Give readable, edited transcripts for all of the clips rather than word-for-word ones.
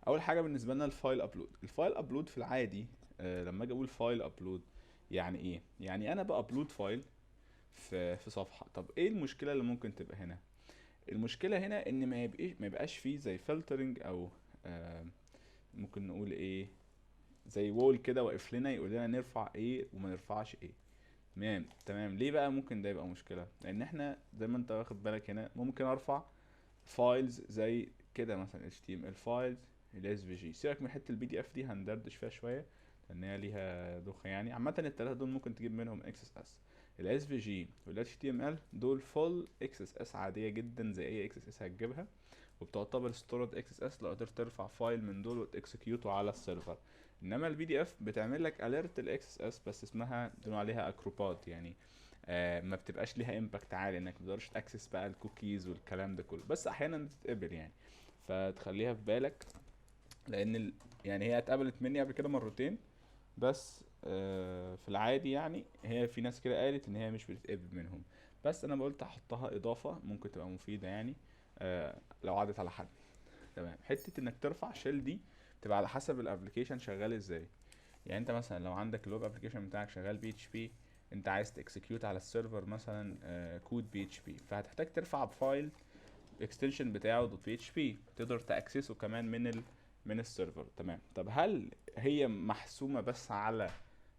اول حاجة بالنسبة لنا ال file upload. ال file upload في العادي، لما اجي اقول file upload يعني ايه؟ يعني انا ب upload file في صفحه. طب ايه المشكلة اللي ممكن تبقى هنا؟ المشكلة هنا ان ما يبقاش فيه زي filtering او ممكن نقول ايه، زي wall كده واقف لنا يقول لنا نرفع ايه وما نرفعش ايه. تمام. ليه بقى ممكن ده يبقى مشكله؟ لان احنا زي ما انت واخد بالك هنا ممكن ارفع files زي كده مثلا HTML files، ال SVG. سيبك من حتة ال PDF دي، هندردش فيها شوية لان هي ليها دوخه يعني. عامة الثلاثة دول ممكن تجيب منهم XSS. ال SVG وال HTML دول full XSS عادية جدا زي اي XSS هتجيبها، وبتعتبر stored XSS لو قدرت ترفع file من دول وت execute ه على ال server. انما ال PDF بتعمل لك alert ال XSS، بس اسمها بنقول عليها اكروبات يعني، ما بتبقاش ليها impact عالي انك ما تقدرش ت access بقى الكوكيز والكلام ده كله، بس احيانا بتتقبل يعني، فتخليها في بالك لان يعني هي اتقبلت مني قبل كده مرتين بس. في العادي يعني هي في ناس كده قالت ان هي مش بتتقبل منهم، بس انا قلت احطها اضافة ممكن تبقى مفيدة يعني، لو عدت على حد. تمام. حتة انك ترفع shell دي تبقى على حسب ال application شغال ازاي. يعني انت مثلا لو عندك ال web application بتاعك شغال PHP، انت عايز ت execute على ال server مثلا code PHP، فهتحتاج ترفع ب file extension بتاعه dot PHP تقدر ت access ه كمان من ال server. تمام. طب هل هي محسومة بس على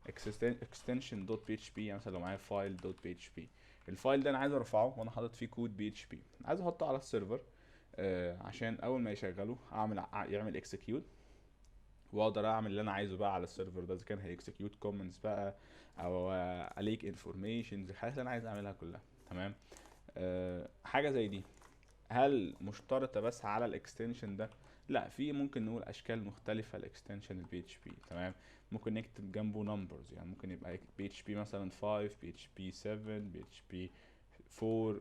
extension dot PHP؟ يعني مثلا لو معايا file dot PHP، ال file ده انا عايز ارفعه وانا حاطط فيه code PHP، عايز احطه على ال server عشان اول ما يشغله يعمل execute واقدر اعمل اللي انا عايزه بقى على ال server ده، اذا كان هي execute commands بقى او ا leak informations، الحاجات اللي انا عايز اعملها كلها. تمام. حاجة زي دي هل مشترطه بس على ال extension ده؟ لا، في ممكن نقول اشكال مختلفة ال extension ال PHP. تمام. ممكن نكتب جنبه numbers، يعني ممكن يبقى PHP مثلا 5، PHP 7، PHP 4.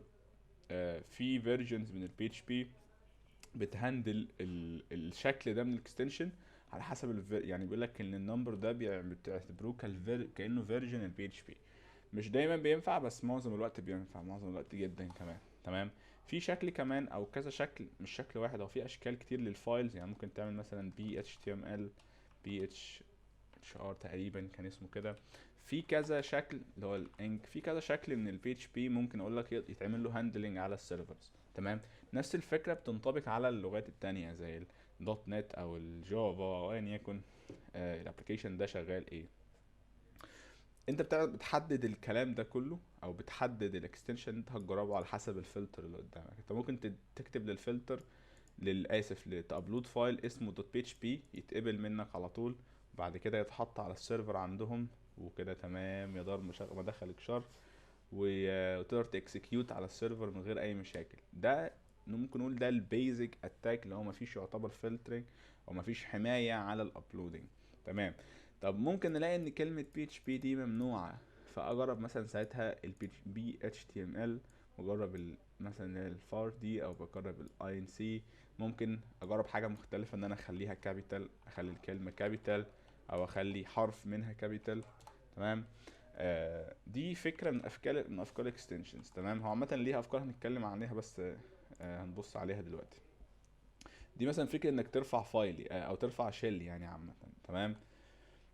في versions من ال PHP بت handle الشكل ده من ال extension على حسب يعني بيقول لك ان ال number ده بتعتبروه كانه version ال PHP. مش دايما بينفع، بس معظم الوقت بينفع، معظم الوقت جدا كمان. تمام. في شكل كمان او كذا شكل، مش شكل واحد، او في اشكال كتير لل files. يعني ممكن تعمل مثلا بي اتش تي ام ال، بي اتش اتش ار تقريبا كان اسمه كده. في كذا شكل اللي هو ال inc، في كذا شكل من ال PHP ممكن اقول لك يتعمل له handling على ال servers. تمام. نفس الفكرة بتنطبق على اللغات التانية زي ال dot net او ال Java او ايا يكن. ال application ده شغال ايه، انت بتحدد الكلام ده كله او بتحدد ال extension اللي انت هتجربه على حسب الفلتر اللي قدامك. انت ممكن تكتب للفلتر، للاسف، ت upload file اسمه dot PHP يتقبل منك على طول، بعد كده يتحط على ال server عندهم وكده. تمام، يا دار ما دخلك شر، وتقدر ت execute على ال server من غير اي مشاكل. ده ممكن نقول ده ال basic attack اللي هو مفيش يعتبر filtering او مفيش حماية على ال uploading. تمام. طب ممكن نلاقي ان كلمة PHP دي ممنوعة، فاجرب مثلا ساعتها ال PHTML، واجرب مثلا الفار دي، او بجرب ال INC. ممكن اجرب حاجة مختلفة ان انا اخليها capital، اخلي الكلمة capital او اخلي حرف منها capital. تمام. دي فكرة من افكار extensions. تمام. هو عامة ليها افكار هنتكلم عنها، بس هنبص عليها دلوقتي. دي مثلا فكرة انك ترفع file او ترفع shell يعني عامة. تمام.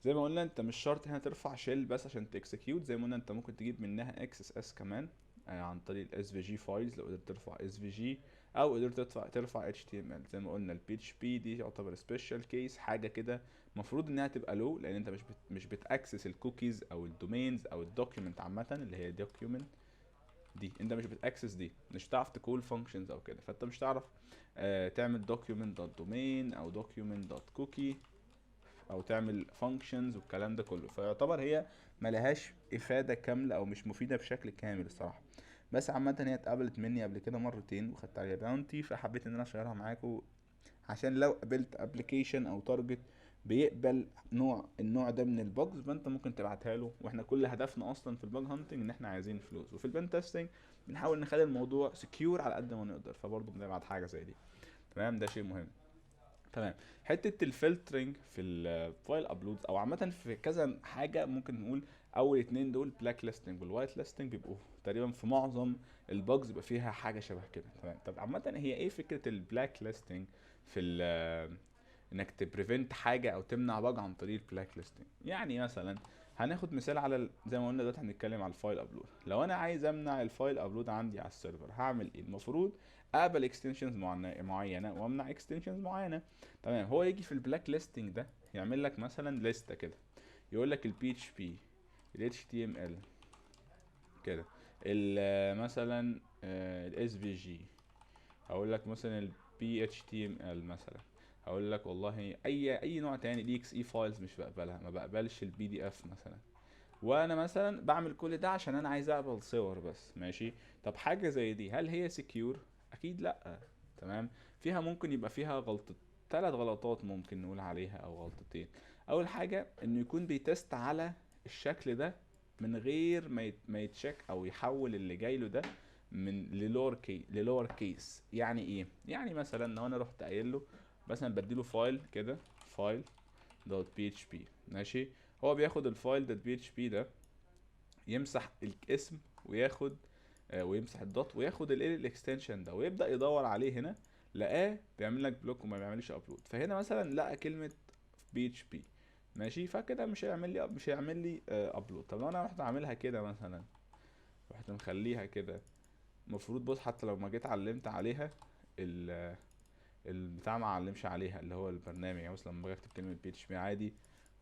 زي ما قلنا انت مش شرط هنا ترفع shell بس عشان ت execute، زي ما قلنا انت ممكن تجيب منها XSS كمان عن طريق ال SVG files لو قدرت ترفع SVG او قدرت ترفع HTML. زي ما قلنا ال PHP دي يعتبر special case، حاجة كده المفروض انها تبقى low، لان انت مش بت access ال cookies او ال domains او ال document عامه، اللي هي document دي انت مش بت access دي، مش هتعرف ت call functions او كده، فانت مش هتعرف تعمل document dot domain او document dot cookie او تعمل functions والكلام ده كله. فيعتبر هي ملهاش افاده كاملة او مش مفيدة بشكل كامل الصراحه، بس عامة هي اتقبلت مني قبل كده مرتين وخدت عليها bounty، فحبيت ان انا اشيرها معاكم عشان لو قابلت application او target بيقبل النوع ده من ال bugs فانت ممكن تبعتها له. واحنا كل هدفنا اصلا في ال bug hunting ان احنا عايزين فلوس، وفي ال pen testing بنحاول نخلي الموضوع secure على قد ما نقدر، فبرضه بنبعت حاجة زي دي. تمام، ده شيء مهم. تمام. حتة ال filtering في ال file uploads او عامة في كذا حاجه، ممكن نقول اول اتنين دول black listing وال white listing بيبقوا تقريبا في معظم ال bugs بيبقى فيها حاجة شبه كده. تمام. طب عامة هي ايه فكرة ال black listing في انك ت prevent حاجة او تمنع bug عن طريق ال blacklisting. يعني مثلا هناخد مثال على زي ما قلنا دلوقتي هنتكلم على ال file upload. لو انا عايز امنع ال file upload عندي على ال server هعمل ايه؟ المفروض اقبل extensions معينة وامنع extensions معينة. تمام، هو يجي في ال blacklisting ده يعمل لك مثلا لستة كده، يقول لك ال PHP، ال HTML كده، مثلا ال SVG، هقول لك مثلا ال PHTML مثلا، هقول لك والله اي نوع تاني، ال EXE files مش بقبلها، ما بقبلش ال PDF مثلا. وانا مثلا بعمل كل ده عشان انا عايز اقبل صور بس، ماشي. طب حاجة زي دي هل هي secure؟ اكيد لا. تمام، فيها ممكن يبقى فيها غلطه، 3 غلطات ممكن نقول عليها او غلطتين. اول حاجة انه يكون بي test على الشكل ده من غير ما يت check او يحول اللي جاي له ده من ل lower case. يعني ايه؟ يعني مثلا لو انا رحت قايل له مثلا بديله file كده، file dot PHP، ماشي، هو بياخد ال file dot PHP ده يمسح الاسم وياخد ويمسح ال dot وياخد ال extension ده ويبدا يدور عليه هنا، لقاه بيعمل لك block وما بيعملش upload. فهنا مثلا لقى كلمة PHP، ماشي، فكده مش هيعمل لي upload. طب لو انا رحت عاملها كده مثلا، رحت مخليها كده، المفروض بص حتى لو ما جيت علمت عليها البتاع ما علمش عليها اللي هو البرنامج. يعني مثلا لما باجي اكتب كلمة PHP عادي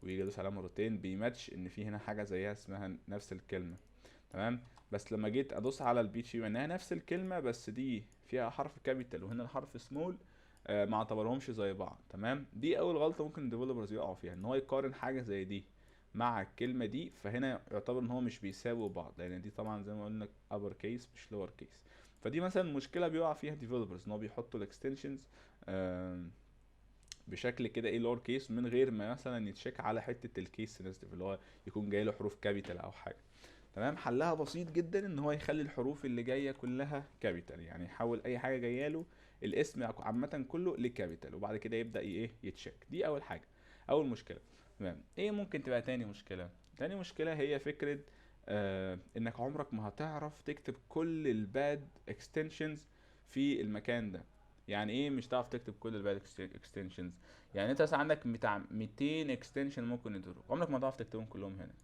ويجي يدوس عليها مرتين بيماتش ان في هنا حاجة زيها اسمها نفس الكلمة. تمام، بس لما جيت ادوس على ال PHP انها نفس الكلمة بس دي فيها حرف capital وهنا الحرف سمول، ما اعتبرهمش زي بعض. تمام، دي اول غلطه ممكن ال developers يقعوا فيها، ان هو يقارن حاجة زي دي مع الكلمة دي، فهنا يعتبر ان هو مش بيساووا بعض، لان دي طبعا زي ما قلنا upper case مش lower case. فدي مثلا مشكلة بيقع فيها developers، ان هو بيحطوا ال extensions بشكل كده ايه lower case من غير ما مثلا يت check على حتة ال case sensitive اللي هو يكون جاي له حروف capital او حاجة. تمام، حلها بسيط جدا ان هو يخلي الحروف اللي جاية كلها capital، يعني يحول اي حاجة جاية له الاسم عامة كله ل capital، وبعد كده يبدا ايه يت check. دي اول حاجة، اول مشكلة. تمام، ايه ممكن تبقى تاني مشكلة؟ تاني مشكلة هي فكرة انك عمرك ما هتعرف تكتب كل ال bad extensions في المكان ده. يعني ايه مش هتعرف تكتب كل ال bad extensions؟ يعني انت مثلا عندك بتاع 200 extension ممكن يضروك، عمرك ما هتعرف تكتبهم كلهم هنا.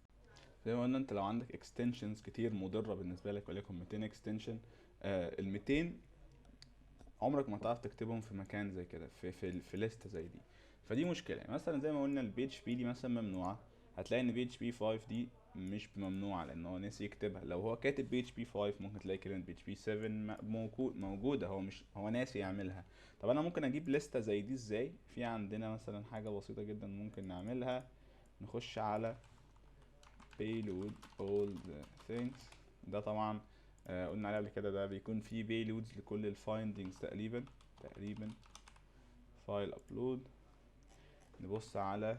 زي ما قلنا انت لو عندك extensions كتير مضرة بالنسبة لك، وليكن 200 extension، ال 200 عمرك ما هتعرف تكتبهم في مكان زي كده، في list زي دي. فدي مشكلة. يعني مثلا زي ما قلنا ال PHP دي مثلا ممنوعة، هتلاقي ان PHP 5 دي مش ممنوعة لان هو ناسي يكتبها. لو هو كاتب PHP 5 ممكن تلاقي كلمة PHP 7 موجودة، هو مش، هو ناسي يعملها. طب انا ممكن اجيب لستة زي دي ازاي؟ في عندنا مثلا حاجة بسيطة جدا ممكن نعملها، نخش على payload all the things. ده طبعا قلنا عليه قبل كده، ده بيكون فيه payloads لكل ال findings تقريبا. file upload، نبص على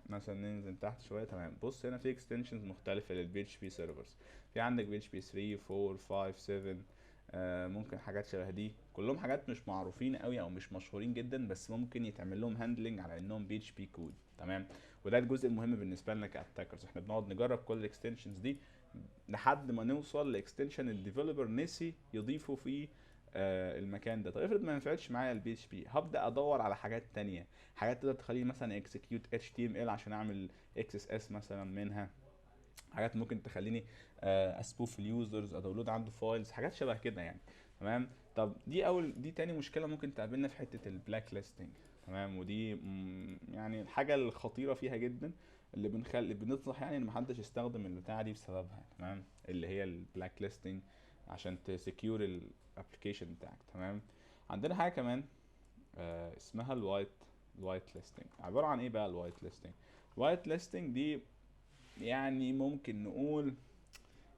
مثلا ننزل تحت شوية. تمام، بص هنا في extensions مختلفة لل PHP servers، في عندك PHP 3 4 5 7، ممكن حاجات شبه دي، كلهم حاجات مش معروفين قوي او مش مشهورين جدا، بس ممكن يتعمل لهم handling على انهم PHP code. تمام، وده الجزء المهم بالنسبة لنا ك attackers، احنا بنقعد نجرب كل ال extensions دي لحد ما نوصل ل extension ال developer نسي يضيفه في المكان ده. طب افرض ما نفعتش معايا ال PHP، هبدا ادور على حاجات تانية، حاجات تقدر تخليني مثلا execute HTML عشان اعمل XSS مثلا منها، حاجات ممكن تخليني ا spoof ال users، ا download عنده files، حاجات شبه كده يعني. تمام، طب دي تاني مشكلة ممكن تقابلنا في حتة ال blacklisting. تمام، ودي يعني الحاجة الخطيرة فيها جدا اللي بننصح يعني ان محدش يستخدم البتاعه دي بسببها. تمام، اللي هي ال blacklisting عشان ت secure ال application بتاعك. تمام، عندنا حاجة كمان اسمها ال whitelisting. عبارة عن ايه بقى ال whitelisting؟ ال whitelisting دي يعني ممكن نقول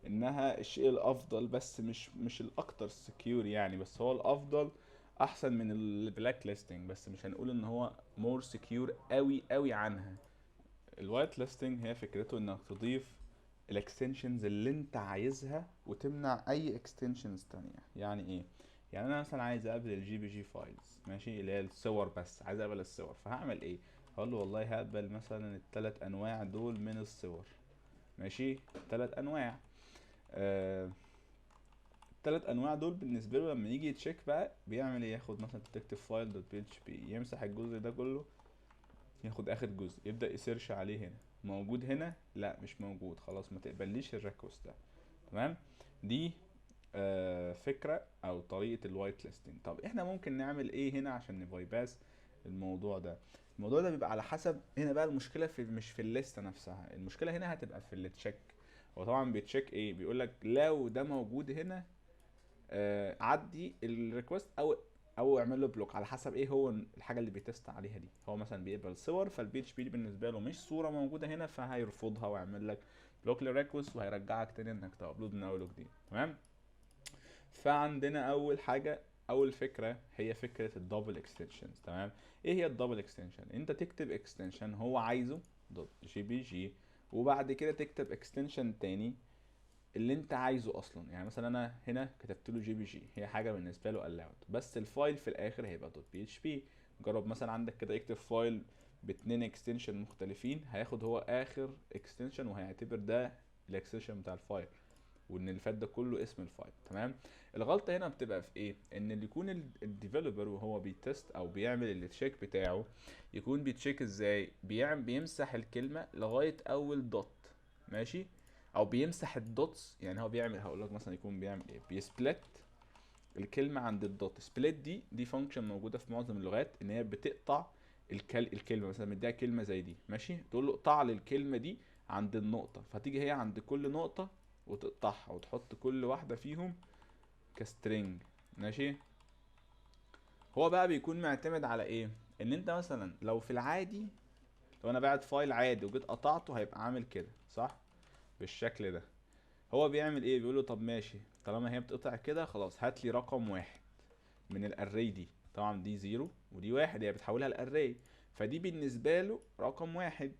انها الشيء الافضل، بس مش الاكتر secure يعني، بس هو الافضل، احسن من ال blacklisting، بس مش هنقول ان هو more secure قوي قوي عنها. ال whitelisting هي فكرته انك تضيف ال extensions اللي انت عايزها وتمنع اي extensions تانية. يعني ايه؟ يعني انا مثلا عايز اقبل ال JPG files، ماشي، اللي هي الصور، بس عايز اقبل الصور، فهعمل ايه؟ هقول له والله هقبل مثلا التلات انواع دول من الصور، ماشي، تلات انواع، الثلاث انواع دول بالنسبة له لما يجي ي check بقى بيعمل ايه؟ ياخد مثلا تكتب file dot PHP، يمسح الجزء ده كله، ياخد اخر جزء، يبدا ي search عليه هنا، موجود هنا؟ لا مش موجود، خلاص ما تقبليش ال request ده. تمام، دي فكرة او طريقه ال white listing. طب احنا ممكن نعمل ايه هنا عشان ن bypass الموضوع ده؟ الموضوع ده بيبقى على حسب. هنا بقى المشكلة في مش في ال list نفسها، المشكلة هنا هتبقى في ال check. هو طبعا بي check ايه؟ بيقول لك لو ده موجود هنا عدي ال request او اعمل له block، على حسب ايه هو الحاجة اللي بي test عليها دي. هو مثلا بيقبل صور، فال PHP بالنسبة له مش صوره موجودة هنا، فهيرفضها ويعمل لك block لل request وهيرجعك تاني انك ت upload من اول وجديد. تمام، فعندنا اول حاجة، اول فكرة هي فكرة ال double extensions. تمام، ايه هي ال double extension؟ انت تكتب extension هو عايزه dot JPG، وبعد كده تكتب extension تاني اللي انت عايزه اصلا. يعني مثلا انا هنا كتبت له JPG، هي حاجة بالنسبة له allowed، بس ال file في الاخر هيبقى dot PHP. جرب مثلا عندك كده اكتب file باتنين extension مختلفين، هياخد هو اخر extension وهيعتبر ده ال extension بتاع ال file، وان اللي فات ده كله اسم ال file. تمام، الغلطة هنا بتبقى في ايه؟ ان اللي يكون ال developer وهو بي test او بيعمل ال check بتاعه، يكون بي check ازاي؟ بيمسح الكلمة لغاية اول dot، ماشي، او بيمسح ال dots. يعني هو بيعمل، هقول لك مثلا يكون بيعمل ايه، بي split الكلمة عند ال dot. split دي function موجودة في معظم اللغات، ان هي بتقطع الكلمة. مثلا مديها كلمة زي دي، ماشي، تقول له اقطع لي الكلمة دي عند النقطة، فتيجي هي عند كل نقطة وتقطعها وتحط كل واحدة فيهم ك string. ماشي، هو بقى بيكون معتمد على ايه؟ ان انت مثلا لو في العادي، لو انا باعت file عادي وجيت قطعته هيبقى عامل كده، صح؟ بالشكل ده. هو بيعمل ايه؟ بيقول له طب ماشي، طالما هي بتقطع كده خلاص هات لي رقم واحد من ال array دي. طبعا دي zero ودي واحد، هي بتحولها ل array، فدي بالنسبة له رقم واحد.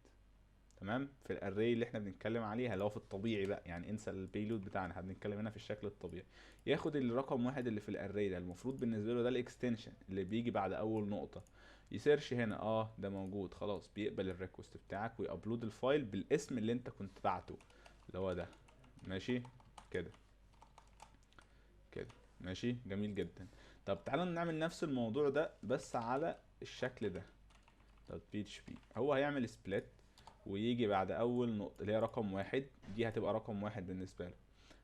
تمام، في ال array اللي احنا بنتكلم عليها اللي هو في الطبيعي بقى، يعني انسى ال payload بتاعنا، احنا بنتكلم هنا في الشكل الطبيعي. ياخد الرقم واحد اللي في ال array ده، المفروض بالنسبة له ده ال extension اللي بيجي بعد اول نقطة، ي search هنا، ده موجود، خلاص بيقبل ال request بتاعك وي upload ال file بالاسم اللي انت كنت بعته اللي هو ده. ماشي كده كده، ماشي، جميل جدا. طب تعالى نعمل نفس الموضوع ده بس على الشكل ده dot PHP. هو هيعمل split ويجي بعد اول نقطة اللي هي رقم واحد، دي هتبقى رقم واحد بالنسبة له،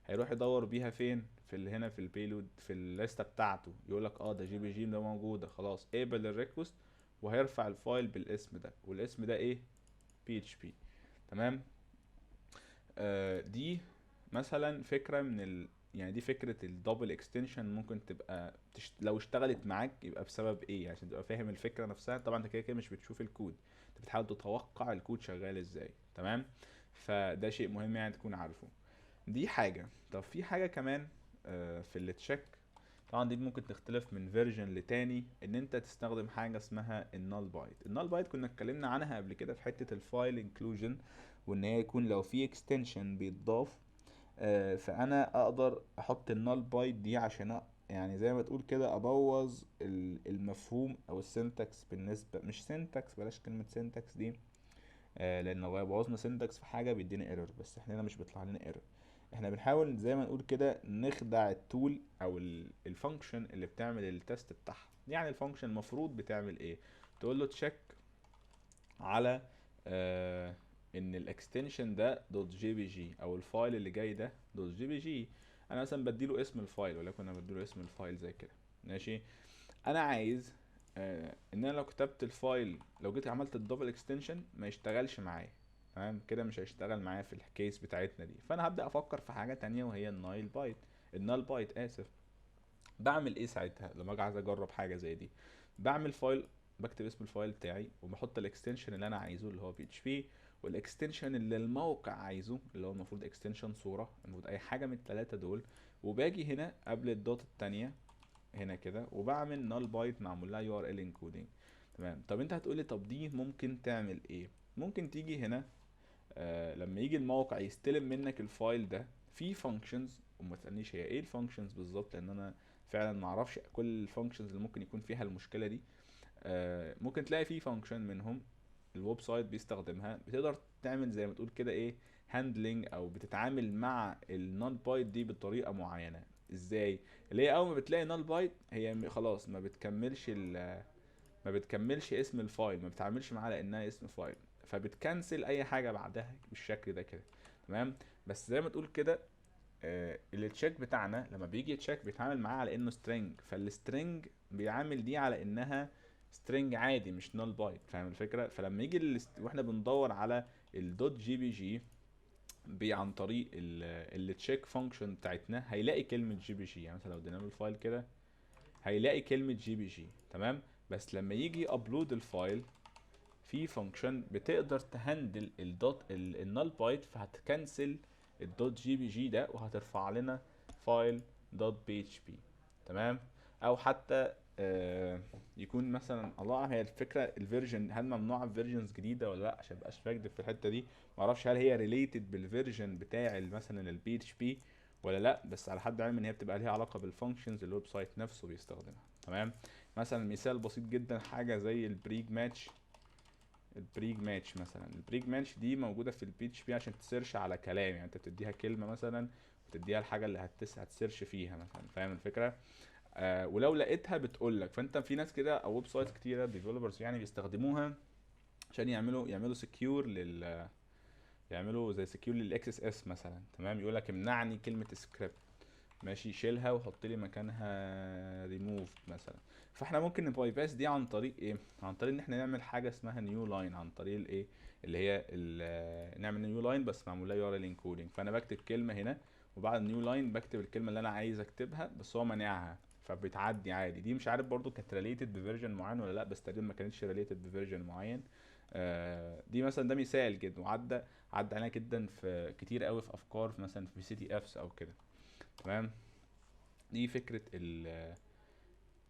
هيروح يدور بيها فين؟ في اللي هنا في ال payload في ال list بتاعته، يقول لك ده JPG ده موجودة، خلاص اقبل ال request، وهيرفع ال file بالاسم ده، والاسم ده ايه؟ PHP. تمام، دي مثلا فكرة من ال، يعني دي فكرة ال double extension، ممكن تبقى لو اشتغلت معاك يبقى بسبب ايه، عشان تبقى فاهم الفكرة نفسها. طبعا انت كده كده مش بتشوف الكود، انت بتحاول تتوقع الكود شغال ازاي. تمام، فده شيء مهم يعني تكون عارفه. دي حاجة. طب في حاجة كمان في ال check، طبعا دي ممكن تختلف من version لتاني، ان انت تستخدم حاجة اسمها ال null byte. ال null byte كنا اتكلمنا عنها قبل كده في حتة ال file inclusion، وان هي يكون لو في extension بيتضاف، فانا اقدر احط ال null byte دي عشان يعني زي ما تقول كده ابوظ المفهوم او ال syntax بالنسبة، مش syntax، بلاش كلمة syntax دي، لان لو بوظنا syntax في حاجة بيدينا error، بس احنا هنا مش بيطلع لنا error. احنا بنحاول زي ما نقول كده نخدع ال tool او ال function اللي بتعمل ال test بتاعها. يعني ال function المفروض بتعمل ايه؟ تقول له check على ان ال extension ده dot JPG او ال file اللي جاي ده dot JPG. انا مثلا بديله اسم ال file، ولكن انا بديله اسم ال file زي كده، ماشي. انا عايز ان انا لو كتبت ال file، لو جيت عملت ال double extension ما يشتغلش معايا، تمام كده مش هيشتغل معايا في ال case بتاعتنا دي. فانا هبدا افكر في حاجة تانية وهي ال nil byte، ال null byte اسف. بعمل ايه ساعتها لما اجي عايز اجرب حاجة زي دي؟ بعمل file، بكتب اسم ال file بتاعي وبحط ال extension اللي انا عايزه اللي هو PHP، وال extension اللي الموقع عايزه اللي هو المفروض extension صوره، المفروض اي حاجة من الثلاثة دول. وباجي هنا قبل ال dot الثانية هنا كده وبعمل null byte معمول لها URL encoding، تمام. طب انت هتقولي طب دي ممكن تعمل ايه؟ ممكن تيجي هنا لما يجي الموقع يستلم منك ال file ده في functions، وما تسالنيش هي ايه ال functions بالظبط لان انا فعلا ما اعرفش كل ال functions اللي ممكن يكون فيها المشكلة دي. ممكن تلاقي في function منهم ال website بيستخدمها، بتقدر تعمل زي ما تقول كده ايه handling، او بتتعامل مع ال null byte دي بطريقة معينة. ازاي؟ اللي هي اول ما بتلاقي null byte هي خلاص ما بتكملش اسم ال file، ما بتتعاملش معاه لانها اسم file، فبت cancel اي حاجة بعدها بالشكل ده كده، تمام. بس زي ما تقول كده ال check بتاعنا لما بيجي check بيتعامل معاه على انه string، فال string بيعامل دي على انها string عادي مش null byte، فاهم الفكرة؟ فلما يجي واحنا بندور على ال dot JPG عن طريق ال check function بتاعتنا هيلاقي كلمة JPG. يعني مثلا لو ادينا له ال file كده هيلاقي كلمة JPG، تمام. بس لما يجي upload ال file في function بتقدر ت handle ال dot ال null byte، فهت cancel ال dot JPG ده وهترفع لنا file dot PHP، تمام. او حتى يكون مثلا الله اعلم هي الفكرة ال version هل ممنوعة في versions جديدة ولا لا، عشان مبقاش بكدب في الحتة دي، معرفش هل هي related بال version بتاع مثلا ال PHP ولا لا، بس على حد علمي ان هي بتبقى ليها علاقة بال functions اللي ال website نفسه بيستخدمها، تمام. مثلا مثال بسيط جدا حاجة زي ال preg match، ال preg match مثلا، ال preg match دي موجودة في ال PHP عشان ت search على كلام، يعني انت بتديها كلمة مثلا وتديها الحاجة اللي هت search فيها مثلا، فاهم الفكرة؟ ولو لقيتها بتقول لك. فانت في ناس كده او website كتيرة developers يعني بيستخدموها عشان يعملوا secure لل، يعملوا زي secure لل XSS مثلا، تمام. يقول لك امنعني كلمة سكريبت، ماشي، شيلها وحط لي مكانها ريموف مثلا. فاحنا ممكن ن bypass دي عن طريق ايه؟ عن طريق ان احنا نعمل حاجة اسمها new line، عن طريق الايه اللي هي نعمل new line بس معمول لها URL encoding. فانا بكتب كلمة هنا وبعد new line بكتب الكلمة اللي انا عايز اكتبها بس هو مانعها فبتعدي عادي. دي مش عارف برضو كانت related ب version معين ولا لا، بس تقريبا ما كانتش related ب version معين. دي مثلا ده مثال جدا وعدى عدى علينا جدا في كتير قوي في افكار في مثلا في CTFs او كده، تمام. دي فكرة ال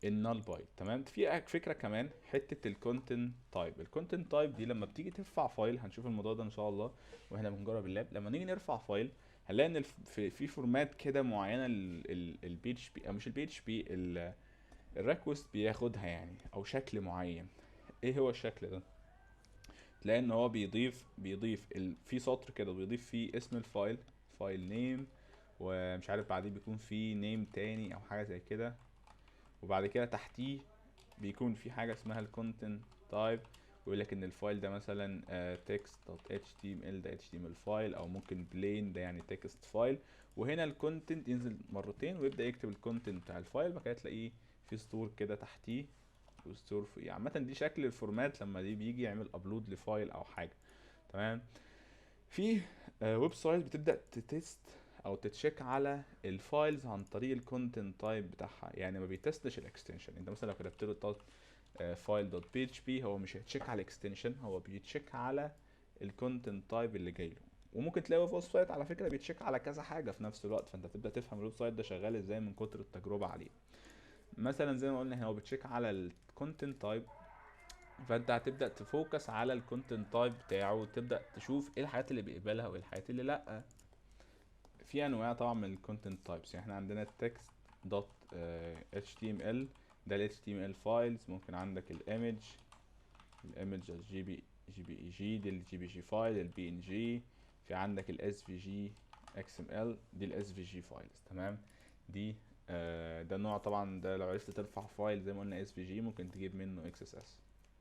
null byte، تمام. في فكرة كمان حتة ال content type. ال content type دي لما بتيجي ترفع file، هنشوف الموضوع ده ان شاء الله واحنا بنجرب ال lab. لما نيجي نرفع file هنلاقي ان في format كده معينة ال PHP او مش ال PHP ال request بياخدها يعني، او شكل معين. ايه هو الشكل ده؟ تلاقي ان هو بيضيف في سطر كده بيضيف فيه اسم ال file، file name، ومش عارف بعديه بيكون فيه name تاني او حاجة زي كده، وبعد كده تحتيه بيكون في حاجة اسمها ال content type، ويقول لك ان ال file ده مثلا text.html ده html file، او ممكن plain ده يعني text file. وهنا ال content ينزل مرتين ويبدا يكتب ال content بتاع ال file، بعد كده تلاقيه في سطور كده تحتيه وسطور فوقيه. عامة دي شكل ال format لما دي بيجي يعمل upload ل file او حاجة، تمام. في website بتبدا ت test او ت check على ال files عن طريق ال content type بتاعها، يعني ما بي test ش ال extension. انت مثلا لو كتبت له dot file dot PHP هو مش هي check على ال extension، هو بي check على ال content type اللي جاي له. وممكن تلاقي website على فكرة بي check على كذا حاجة في نفس الوقت، فانت تبدا تفهم ال website ده شغال ازاي من كتر التجربة عليه. مثلا زي ما قلنا هنا هو بي check على ال content type، فانت هتبدا ت focus على ال content type بتاعه وتبدا تشوف ايه الحاجات اللي بيقبلها وايه الحاجات اللي لا. في انواع طبعا من ال content types، يعني احنا عندنا text dot HTML ده ال HTML files، ممكن عندك ال image، ال image جي بي جي بي اي جي دي ال JPG file، ال PNG، في عندك ال SVG XML دي ال SVG files، تمام. دي ده نوع طبعا، ده لو عرفت ترفع file زي ما قلنا SVG ممكن تجيب منه XSS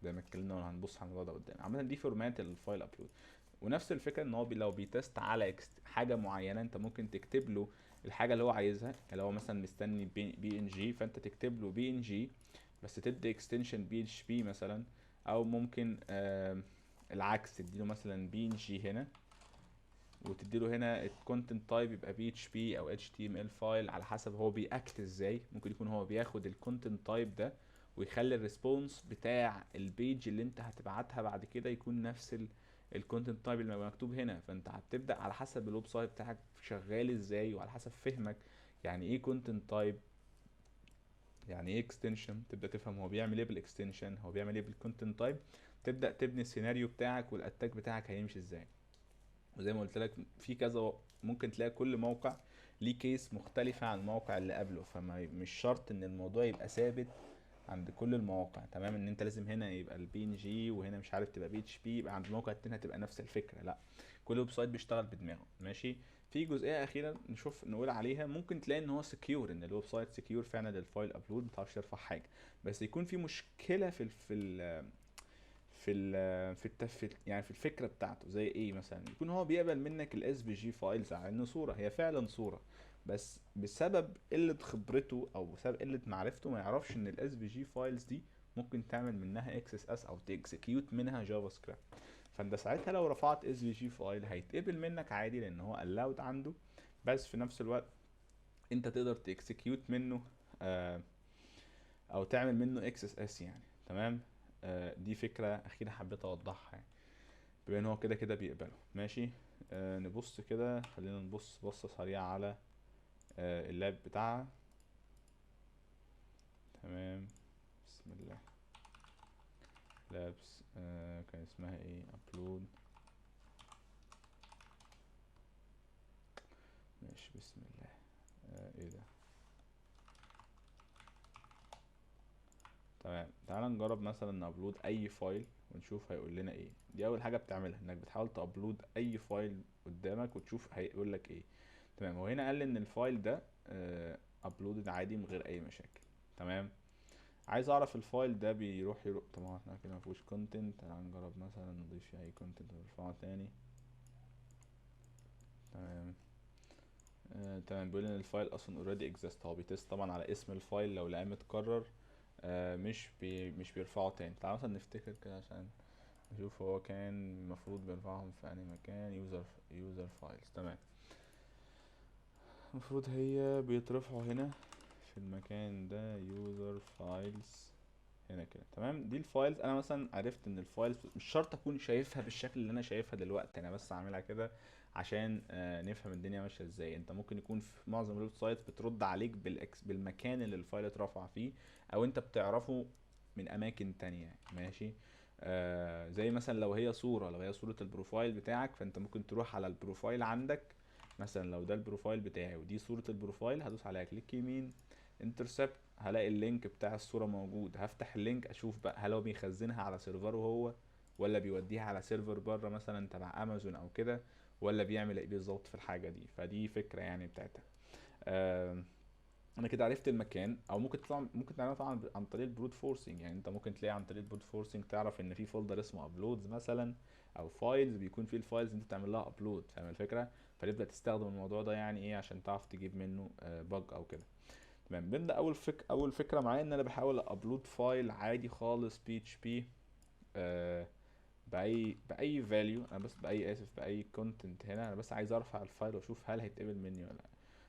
زي ما اتكلمنا وهنبص على الموضوع ده قدام. عامة دي format ال file upload. ونفس الفكرة ان هو لو بي test على حاجة معينة انت ممكن تكتب له الحاجة اللي هو عايزها. يعني لو هو مثلا مستني PNG فانت تكتب له PNG بس تدي extension PHP مثلا، او ممكن العكس تديله مثلا PNG هنا وتديله هنا ال content type يبقى PHP او HTML file على حسب هو بي act ازاي. ممكن يكون هو بياخد ال content type ده ويخلي ال response بتاع ال page اللي انت هتبعتها بعد كده يكون نفس ال content type اللي مكتوب هنا. فانت هتبدا على حسب ال website بتاعك شغال ازاي وعلى حسب فهمك يعني ايه content type، يعني ايه extension، تبدا تفهم هو بيعمل ايه بال extension، هو بيعمل ايه بال content type، تبدا تبني السيناريو بتاعك وال attack بتاعك هيمشي ازاي. وزي ما قلت لك في كذا، ممكن تلاقي كل موقع ليه case مختلفة عن الموقع اللي قبله، فما مش شرط ان الموضوع يبقى ثابت عند كل المواقع، تمام. ان انت لازم هنا يبقى ال PNG وهنا مش عارف تبقى PHP، يبقى عند الموقع التاني هتبقى نفس الفكرة، لا، كل website بيشتغل بدماغه، ماشي. في جزئية اخيرة نشوف نقول عليها، ممكن تلاقي ان هو secure، ان ال website secure فعلا لل file upload، ما تعرفش ترفع حاجة، بس يكون في مشكلة في ال في ال في ال في التف يعني في الفكرة بتاعته. زي ايه مثلا؟ يكون هو بيقبل منك ال SVG files على انه صوره، هي فعلا صوره، بس بسبب قلة خبرته او بسبب قلة معرفته ما يعرفش ان ال SVG files دي ممكن تعمل منها XSS او ت execute منها JavaScript. فانت ساعتها لو رفعت SVG file هيتقبل منك عادي لان هو allowed عنده، بس في نفس الوقت انت تقدر ت execute منه او تعمل منه XSS يعني. تمام. دي فكرة اخيرة حبيت اوضحها يعني، بما ان هو كده كده بيقبله. ماشي. نبص كده، خلينا نبص بصة سريعة على ال lab بتاعها. تمام. بسم الله. labs كان اسمها ايه؟ upload. ماشي، بسم الله. ايه ده؟ تمام. تعال نجرب مثلا ن upload اي file ونشوف هيقول لنا ايه. دي اول حاجة بتعملها، انك بتحاول ت upload اي file قدامك وتشوف هيقول لك ايه. تمام. هو هنا قال لي ان ال file ده uploaded عادي من غير اي مشاكل. تمام. عايز اعرف ال file ده بيروح يروح. طبعا احنا كده مفيهوش content. تعال نجرب مثلا نضيف فيه اي content ونرفعه تاني. تمام. تمام. بيقول ان ال file اصلا already exist. هو بي test طبعا على اسم ال file، لو لقاه متكرر مش بيرفعه تاني. تعال مثلا نفتكر كده عشان نشوف هو كان المفروض بيرفعهم في انهي مكان. user files. تمام. المفروض هي بيترفعوا هنا في المكان ده، user files هنا كده. تمام. دي ال files. انا مثلا عرفت ان ال files مش شرط اكون شايفها بالشكل اللي انا شايفها دلوقتي، انا بس عاملها كده عشان نفهم الدنيا ماشية ازاي. انت ممكن يكون في معظم ال website بترد عليك بالمكان اللي ال file اترفع فيه، او انت بتعرفه من اماكن تانية. ماشي. زي مثلا لو هي صوره، لو هي صوره ال profile بتاعك، فانت ممكن تروح على ال profile عندك. مثلا لو ده ال profile بتاعي ودي صوره ال profile، هدوس عليها click يمين intercept، هلاقي ال link بتاع الصورة موجود. هفتح ال link اشوف بقى هل هو بيخزنها على server ه هو، ولا بيوديها على server بره مثلا تبع امازون او كده، ولا بيعمل ايه بالظبط في الحاجة دي. فدي فكرة يعني بتاعتها. انا كده عرفت المكان. او ممكن تطلع، ممكن تعملها طبعا عن طريق ال brute forcing. يعني انت ممكن تلاقي عن طريق ال brute forcing تعرف ان في folder اسمه uploads مثلا او files، بيكون فيه ال files انت تعمل لها upload. فاهم الفكرة؟ فتبدا تستخدم الموضوع ده يعني ايه عشان تعرف تجيب منه bug او كده. تمام. بنبدا اول فكرة معايا ان انا بحاول upload file عادي خالص PHP، باي value، انا بس باي، اسف، باي content هنا. انا بس عايز ارفع ال file واشوف هل هيتقبل مني ولا لا.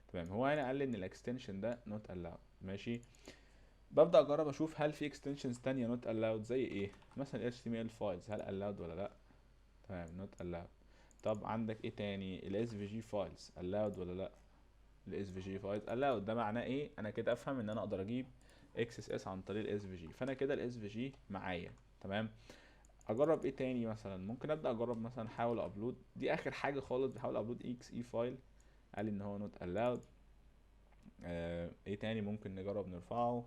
تمام. هو هنا قال لي ان ال extension ده not allowed. ماشي. ببدا اجرب اشوف هل في extensions تانية not allowed، زي ايه مثلا HTML files هل allowed ولا لا. تمام، not allowed. طب عندك ايه تاني؟ ال SVG files allowed ولا لا؟ ال SVG files allowed. ده معناه ايه؟ انا كده افهم ان انا اقدر اجيب XSS عن طريق ال SVG، فانا كده ال SVG معايا. تمام. اجرب ايه تاني مثلا؟ ممكن ابدا اجرب مثلا احاول upload، دي اخر حاجة خالص، بحاول upload EXE file، قال لي ان هو not allowed. ايه تاني ممكن نجرب نرفعه؟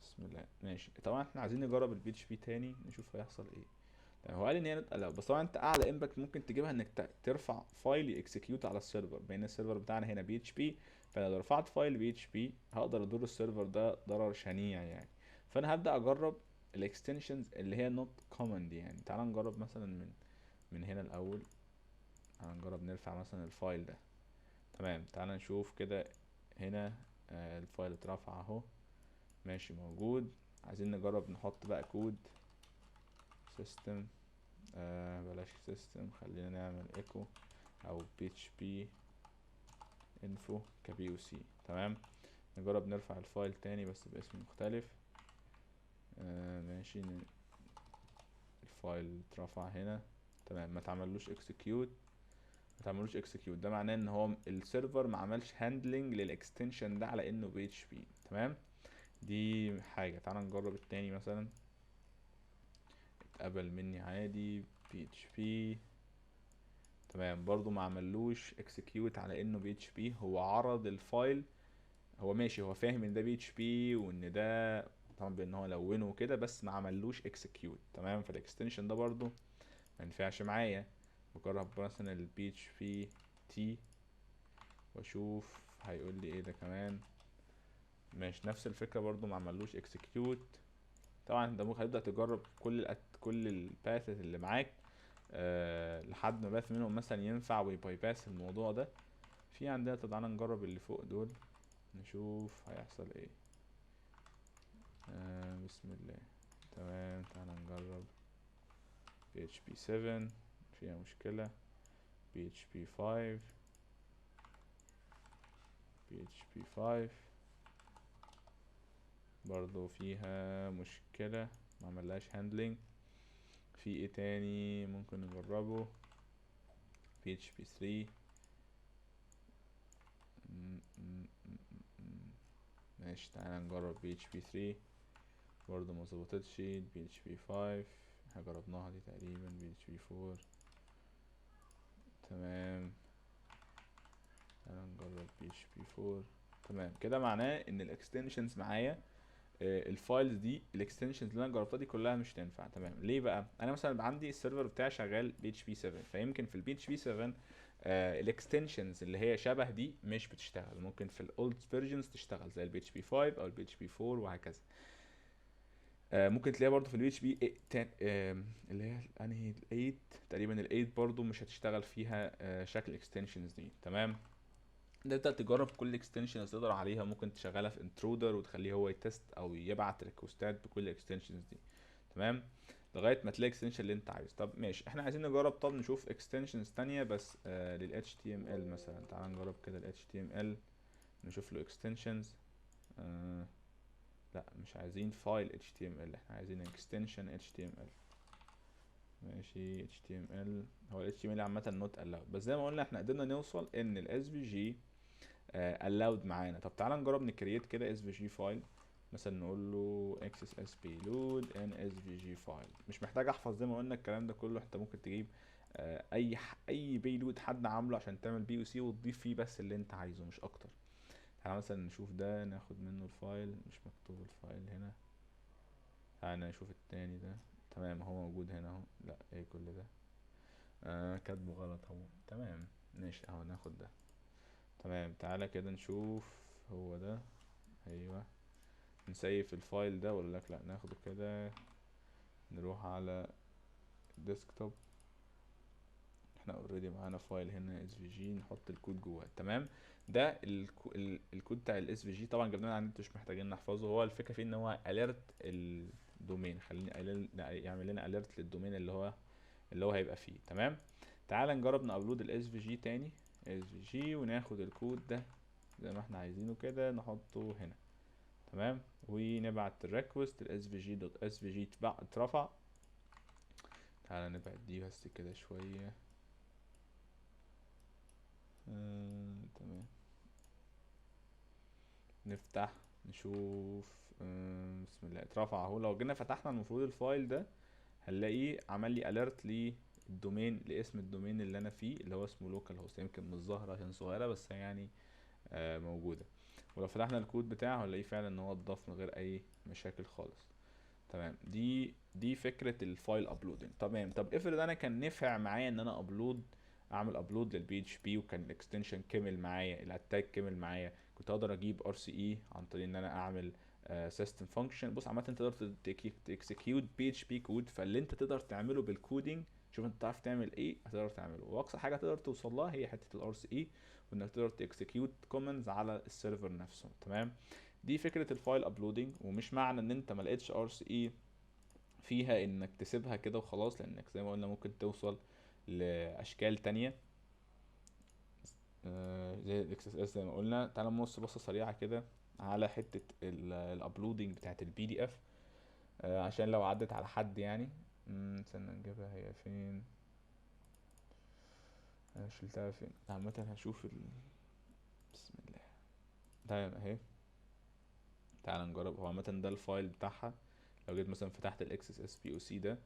بسم الله. ماشي. طبعا احنا عايزين نجرب ال PHP تاني نشوف هيحصل ايه. تمام. هو قال ان هي not allowed، بس طبعا انت اعلى impact ممكن تجيبها انك ترفع file ي execute على ال server، بما ان ال server بتاعنا هنا PHP، فانا لو رفعت file PHP هقدر ادور ال server ده ضرر شنيع يعني. فانا هبدا اجرب ال extensions اللي هي not common دي يعني. تعال نجرب مثلا من هنا الاول. تعال نجرب نرفع مثلا ال file ده. تمام. تعال نشوف كده هنا، ال file اترفع اهو، ماشي موجود. عايزين نجرب نحط بقى code system، بلاش system، خلينا نعمل echo او PHP info ك POC. تمام. نجرب نرفع ال file تاني بس باسم مختلف. ماشي. ال file اترفع هنا. تمام. ما تعملوش execute، ما تعملوش execute. ده معناه ان هو ال server ما عملش handling لل extension ده على انه PHP. تمام. دي حاجة. تعال نجرب التاني مثلا. اتقبل مني عادي PHP. تمام. برضو ما عملوش execute على انه PHP. هو عرض ال file، هو ماشي، هو فاهم ان ده PHP وان ده طبعا بان هو لونه وكده، بس ما عملوش execute. تمام. فال extension ده برضو ما ينفعش معايا. بجرب مثلا ال PHP T واشوف هيقول لي ايه ده كمان. ماشي، نفس الفكرة برضو ما عملوش execute. طبعا انت ممكن هتبدأ تجرب كل ال paths اللي معاك، لحد ما path منهم مثلا ينفع وي bypass الموضوع ده. في عندنا، طب تعالى نجرب اللي فوق دول نشوف هيحصل ايه. بسم الله. تمام، تعالى نجرب PHP 7 فيها مشكلة، PHP 5، PHP 5 برضو فيها مشكلة، ما عملهاش handling. في ايه تاني ممكن نجربه؟ PHP 3. ماشي، تعالى نجرب PHP 3 برضو ما ظبطتش. PHP 5 احنا جربناها دي تقريبا. PHP 4 تمام، تعالى نجرب PHP 4. تمام كده، معناه ان ال extensions معايا، ال files دي، ال extensions اللي انا جربتها دي كلها مش تنفع. تمام، ليه بقى؟ انا مثلا عندي ال server بتاعي شغال PHP 7، فيمكن في ال PHP 7، ال extensions اللي هي شبه دي مش بتشتغل، ممكن في ال old versions تشتغل زي ال PHP 5 او ال PHP 4 وهكذا. ممكن تلاقيها برضو في ال PHP 10، اللي هي انهي 8 تقريبا، ال 8 برضو مش هتشتغل فيها، شكل extensions دي. تمام، تبدا تجرب كل extensions تقدر عليها، ممكن تشغلها في intruder وتخليه هو ي test او يبعت request ات بكل ال extensions دي. تمام، لغاية ما تلاقي extension اللي انت عايزه. طب ماشي، احنا عايزين نجرب، طب نشوف extensions تانية بس، لل HTML مثلا. تعال نجرب كده ال HTML نشوف له extensions. لا مش عايزين file HTML، احنا عايزين extension HTML. ماشي، HTML هو ال HTML عامة not allowed، بس زي ما قلنا احنا قدرنا نوصل ان ال SVG، allowed معانا. طب تعالى نجرب ن create كده SVG file، مثلا نقول له XSS payload in SVG file. مش محتاج احفظ زي ما قلنا الكلام ده كله، انت ممكن تجيب، اي payload حد عامله عشان تعمل POC وتضيف فيه بس اللي انت عايزه مش اكتر. تعالى مثلا نشوف ده، ناخد منه ال file، مش مكتوب ال file هنا. تعالى نشوف التاني ده. تمام، هو موجود هنا اهو. لا ايه كل ده؟ كاتبه غلط اهو. تمام ماشي اهو، ناخد ده. تمام، تعالى كده نشوف هو ده. ايوه، ن save ال file ده ولا لك؟ لا ناخده كده، نروح على desktop. احنا already معانا file هنا SVG، نحط الكود جواه. تمام، ده الكود بتاع ال SVG طبعا جبناه من على النت، مش محتاجين نحفظه. هو الفكرة فيه ان هو alert ال domain، خليني يعمل لنا alert لل domain اللي هو هيبقى فيه. تمام، تعال نجرب ن upload ال SVG تاني، SVG، وناخد الكود ده زي ما احنا عايزينه كده نحطه هنا. تمام، ونبعت ال request ال SVG dot SVG اترفع. تعالى نبعد دي بس كده شوية. تمام، نفتح نشوف. بسم الله، اترفع اهو. لو جينا فتحنا المفروض ال file ده هنلاقيه عمل لي alert لل domain، لاسم ال domain اللي انا فيه اللي هو اسمه localhost. يمكن مش ظاهره عشان صغيرة بس موجودة. ولو فتحنا الكود بتاعه هنلاقيه فعلا ان هو اتضاف من غير اي مشاكل خالص. تمام، دي فكرة ال file uploading. تمام، طب افرض انا كان نفع معايا ان انا اعمل upload لل PHP وكان ال extension كمل معايا، ال attack كمل معايا، كنت اقدر اجيب RCE عن طريق ان انا اعمل system function. بص عامة انت تقدر ت execute PHP code، فاللي انت تقدر تعمله بال coding شوف انت تعرف تعمل ايه هتقدر تعمله. واقصى حاجة تقدر توصل لها هي حتة ال RCE، وانك تقدر ت execute commands على ال server نفسه. تمام، دي فكرة ال file uploading. ومش معنى ان انت ما لقيتش RCE فيها انك تسيبها كده وخلاص، لانك زي ما قلنا ممكن توصل لاشكال تانية، زي ال XSS زي ما قلنا. تعالى نبص بصة سريعة كده على حتة ال uploading بتاعت ال PDF، عشان لو عدت على حد يعني. استنى نجيبها، هي فين؟ انا شلتها فين؟ عامة هشوف بسم الله. تمام اهي، تعال نجرب. هو عامة ده ال file بتاعها، لو جيت مثلا فتحت ال XSS POC ده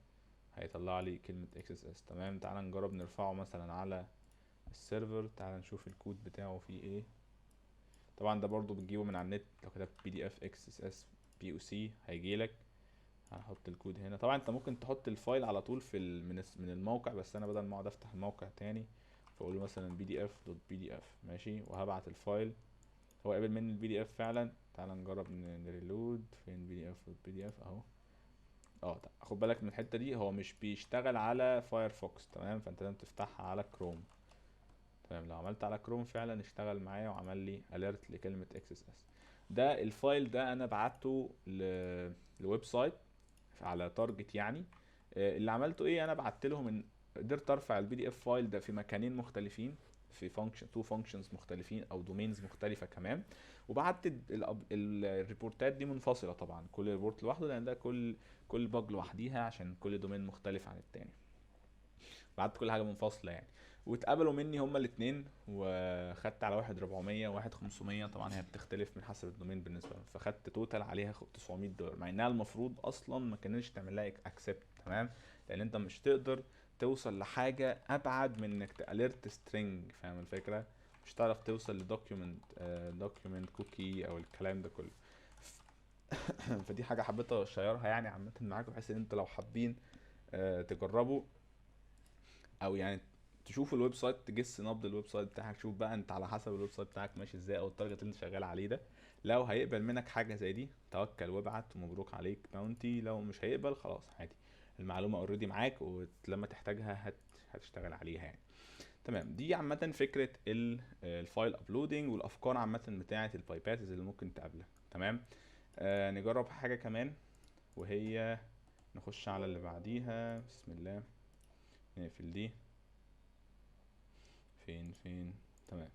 هيطلع لي كلمة XSS. تمام، تعال نجرب نرفعه مثلا على ال server. تعال نشوف الكود بتاعه فيه ايه. طبعا ده برضو بتجيبه من على النت، لو كتبت PDF XSS POC هيجيلك. هنحط الكود هنا. طبعا انت ممكن تحط ال file على طول في من الموقع، بس انا بدل ما اقعد افتح الموقع تاني فاقول له مثلا pdf.pdf، ماشي، وهبعت ال file. هو قبل مني ال PDF فعلا. تعال نجرب ن reload. فين pdf.pdf؟ اهو. خد بالك من الحتة دي، هو مش بيشتغل على Firefox، تمام، فانت لازم تفتحها على كروم، تمام. لو عملت على كروم فعلا اشتغل معايا وعمل لي alert لكلمة XSS. ده ال file ده انا بعته ل website على target يعني. اللي عملته ايه؟ انا بعت لهم ان قدرت ارفع ال PDF file ده في مكانين مختلفين، في function two functions مختلفين او domains مختلفة كمان، وبعت ال reportات دي منفصلة طبعا، كل report لوحده، لان ده كل bug لوحديها عشان كل domain مختلف عن التاني. بعت كل حاجة منفصلة يعني، واتقبلوا مني هما الاثنين، وخدت على واحد 400 وواحد 500. طبعا هي بتختلف من حسب ال domain بالنسبة لهم، فخدت total عليها $900، مع انها المفروض اصلا ما كانش تعمل لها accept، تمام، لان انت مش تقدر توصل لحاجة ابعد من انك ت alert string، فاهم الفكرة؟ مش تعرف توصل ل document، document cookie او الكلام ده كله. فدي حاجة حبيت ا share ها يعني عامة معاكم، بحيث ان انتوا لو حابين تجربوا او يعني تشوفوا ال website، تجس نبض ال website بتاعك، شوف بقى انت على حسب ال website بتاعك ماشي ازاي او ال target اللي انت شغال عليه ده، لو هيقبل منك حاجة زي دي توكل وابعت ومبروك عليك bounty. لو مش هيقبل خلاص عادي، المعلومة already معاك ولما تحتاجها هتشتغل عليها يعني. تمام، دي عامة فكرة ال file uploading والافكار عامة بتاعه ال bypasses اللي ممكن تقابلها. تمام، نجرب حاجة كمان وهي نخش على اللي بعديها. بسم الله، نقفل دي. فين فين؟ تمام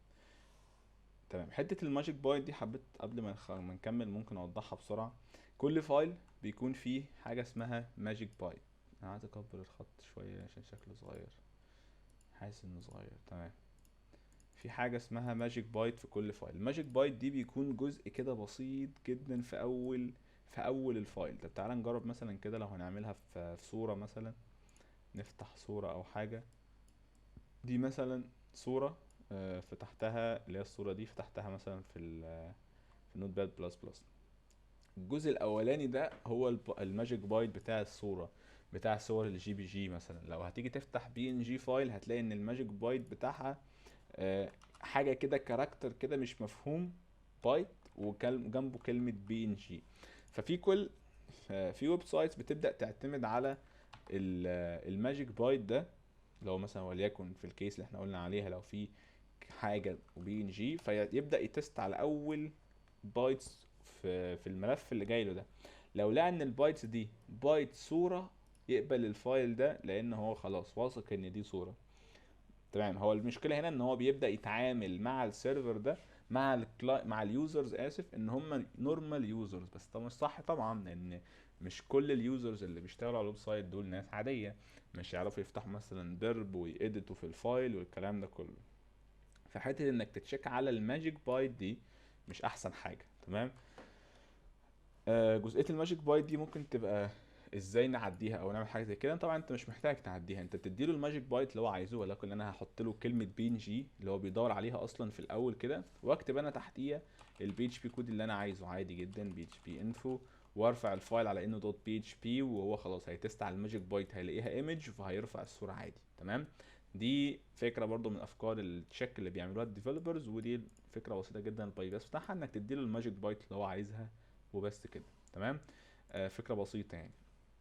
تمام. حتة ال magic byte دي حبيت قبل ما نكمل ممكن اوضحها بسرعة. كل file بيكون فيه حاجة اسمها magic byte. انا عايز اكبر الخط شوية عشان شكله صغير، حاسس انه صغير. تمام، في حاجة اسمها magic byte في كل file. ال magic byte دي بيكون جزء كده بسيط جدا في اول ال file. طب تعالى نجرب مثلا كده، لو هنعملها في صورة مثلا، نفتح صورة او حاجة. دي مثلا صورة، فتحتها، اللي هي الصورة دي فتحتها مثلا في Notepad++. الجزء الاولاني ده هو ال magic byte بتاع الصورة، بتاع صور ال JPG مثلا. لو هتيجي تفتح PNG file هتلاقي ان ال magic byte بتاعها، حاجة كده character كده مش مفهوم، بايت وجنبه كلمة PNG. ففي كل في websites بتبدأ تعتمد على ال magic byte ده. لو مثلا وليكن في ال case اللي احنا قلنا عليها، لو في حاجة و PNG، فيبدأ ي test على اول bytes في الملف اللي جاي له ده. لو لقى ان ال bytes دي بايت صورة يقبل ال file ده، لان هو خلاص واثق ان دي صورة. تمام، هو المشكلة هنا ان هو بيبدأ يتعامل مع ال server ده، مع ال users، اسف، ان هم normal users، بس ده مش صح طبعا، لان مش كل ال users اللي بيشتغلوا على ال website دول ناس عادية، مش يعرفوا يفتحوا مثلا Burp وي edit وا في ال file والكلام ده كله. فحته انك ت check على ال magic byte دي مش احسن حاجة. تمام، جزئية ال magic byte دي ممكن تبقى ازاي نعديها او نعمل حاجة زي كده. طبعا انت مش محتاج تعديها، انت بتديله ال magic byte اللي هو عايزه، ولكن انا هحط له كلمة PNG اللي هو بيدور عليها اصلا في الاول كده، واكتب انا تحتيها ال PHP code اللي انا عايزه عادي جدا، PHP info، وارفع ال file على انه .php، وهو خلاص هي test على ال magic byte هيلاقيها image فهيرفع الصورة عادي. تمام، دي فكرة برضو من افكار ال check اللي بيعملوها ال developers، ودي فكرة بسيطة جدا. ال bypass بتاعها انك تديله ال magic byte اللي هو عايزها وبس كده. تمام، فكرة بسيطة يعني.